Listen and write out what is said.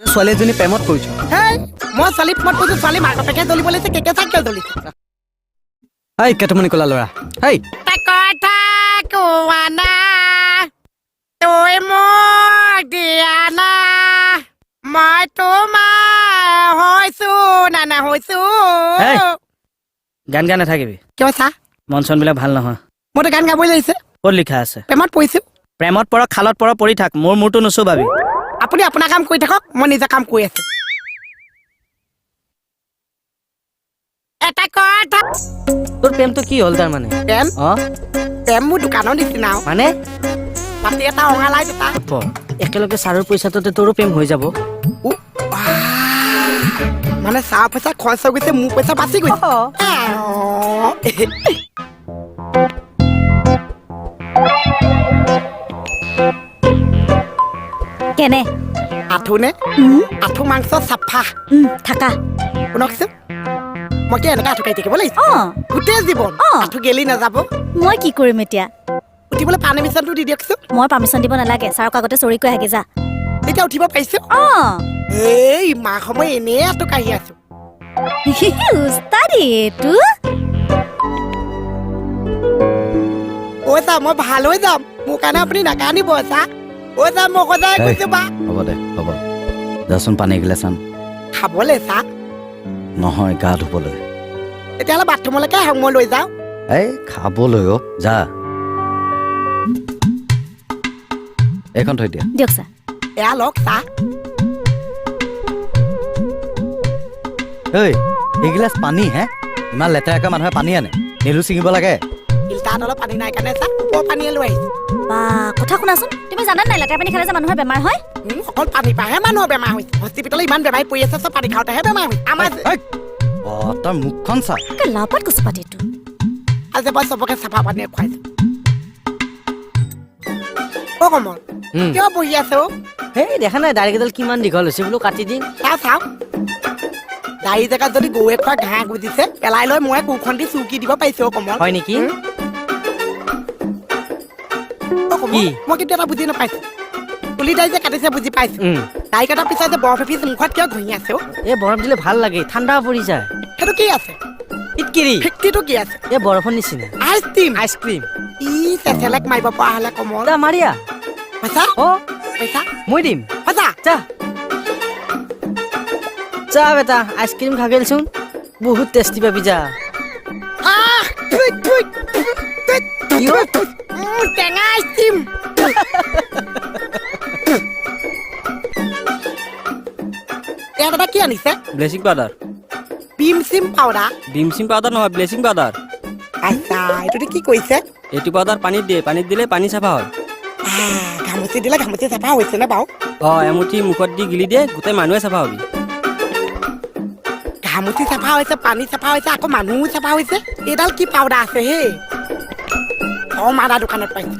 ছোৱালী এজনী প্ৰেমত পৰিছ। হেই, মই ছোৱালী প্ৰেমত পৰিছো? ছোৱালী মাক বাপেকে জ্বলিব লাগিছে, কেকে চাক কিয় জ্বলিছে? হেই, কেটমণি কলা ল'ৰা, হেই। এটা কথা কোৱা না, তই মোক দিয়া না, মই তোমাৰ হৈছো না না হৈছো? হেই। গান গাই নাথাকিবি। কিয় চা? মন চনবিলাক ভাল নহয়। মইতো গান গাবই লাগিছে। ক'ত লিখা আছে? প্ৰেমত পৰিছো। প্ৰেমত পৰ, খালত পৰ, পৰি থাক, মোৰ মূৰটো নুচুবাবি। আপুনি আপোনাৰ কাম কৰি থাকক, মই নিজৰ কাম কৰি আছো। এটা কথা। তোৰ প্ৰেমটো কি হ'ল তাৰমানে? প্ৰেম? অ। প্ৰেম মোৰ দোকানৰ নিচিনা আৰু। মানে? বাতি এটা অঙালাই দুটা। প, একেলগে ছাৰৰ পইচাটোতে তোৰো প্ৰেম হৈ যাব। উ, আহ, মানে চাহ পইচা খৰচ হৈ গৈছে, মোৰ পইচা বাচি গৈছে। আহ, কেনে? আঁঠু নে? আঁঠু মাংস চাফা। থাকা। শুনকচোন, মই কি এনেকে আঁঠু কাঢ়ি থাকিব লাগিছে অ। গোটেই জীৱন? অ। আঁঠু গেলি নাযাব? মই কি কৰিম এতিয়া? উঠিবলৈ পাৰ্মিশ্যনটো দি দিয়কচোন। মই পাৰ্মিশ্যন দিব নালাগে, ছাৰক আগতে চৰি কৈ আহেগে যা। তেতিয়া উঠিব পাৰিছো? অ। এই ইমান সময় এনেই আঁঠু কাঢ়ি আছো। উস্তাদ এইটো। অ' ছাৰ, মই ভাল হৈ যাম, মোৰ কাৰণে আপুনি নাকান্দিব ছাৰ। অ' ছাৰ, মই সজাই এই। কৈছো বা। হ'ব দে, হ'ব, যাচোন পানী এগিলাচ আন। খাবলৈ ছাৰ? নহয়, গা ধুবলৈ। তেতিয়াহ'লে বাথৰুমলৈকে আহক, মই লৈ যাওঁ। এই, খাবলৈ অ, যা। এইখন থৈ দিয়া। দিয়ক ছাৰ। এয়া লওক ছাৰ। ঐ, এইগিলাচ পানী হে? ইমান লেতেৰাকৈ মানুহে পানী আনে? নেলু ছিঙিব লাগে। ফিল্টাৰত অলপ পানী নাই কাৰণে ছাৰ, ওপৰৰ পানীয়ে লৈ আহিছো। বা, কথা শুনাচোন, তুমি জানা নাই লেতেৰা পানী খালে যে মানুহৰ বেমাৰ হয়? অকল পানী পাহে মানুহৰ বেমাৰ হৈছে? হস্পিটেলত ইমান বেমাৰী পৰি আছে, চব পানী খাওঁতেহে বেমাৰ হৈছে আমাৰ। ঐ, অ, তই মুখখন চা। একে লাওপাত কচুপাত এইটো। আজি মই চবকে চাফা পানীয়ে খুৱাইছো। অ কমল, কিয় বহি আছে অ? সেই দেখা নাই, দাড়িকেইডাল কিমান দীঘল হৈছে, বোলো কাটি দিম। চাওঁ চাওঁ, দাড়ি জেগাত যদি গৰুৱে খোৱা ঘাঁহ গুজিছে, পেলাই লৈ মই কোৰখন দি চুৰকি দিব পাৰিছো অ কমল। হয় নেকি? অ কমল। কি? মই কিন্তু এটা বুজি নাপাইছো। চুলি দাড়ি যে কাটিছে বুজি পাইছো, দাড়ি কটাৰ পিছত যে বৰফ এপিচ মুখত কিয় ঘঁহি আছে অ? এই বৰফ দিলে ভাল লাগে, ঠাণ্ডা পৰি যায়। সেইটো কি আছে? ফিটকিৰি। ফিক্টিটো কি আছে? এই বৰফৰ নিচিনা। Ice cream? Ice cream. ই চেচেলেক মাৰিব পৰা হ'লে কমল। যা মাৰিয়া। পইচা? অ। পইচা? মই দিম। সঁচা? যা যা বেটা, আইচক্ৰীম খাগেলচোন, বহুত টেষ্টি পাবি, যা। আহ, থুইত, থুইত, থুইত। কিয়? টেঙা আইচক্ৰীম। ইয়াত এটা কি আনিছে? Bleaching powder. বিম চিম পাউডাৰ? ভীম চিম পাউডাৰ নহয়, ব্লেচিং পাউডাৰ। আচ্ছা, এইটোতে কি কৰিছে? এইটো পাউডাৰ পানীত দিয়ে, পানীত দিলে পানী চাফা হয়। আহ, ঘামুচি দিলে ঘামুচি চাফা হৈছে নে বাৰু? অঁ, এমুঠি মুখত দি গিলি দিয়ে, গোটেই মানুহে চাফা হবি। ঘামুচি চাফা হৈছে, পানী চাফা হৈছে, আকৌ মানুহো চাফা হৈছে। এইডাল কি পাউডাৰ আছে হে? অ, মাদা দোকানত পাইছে।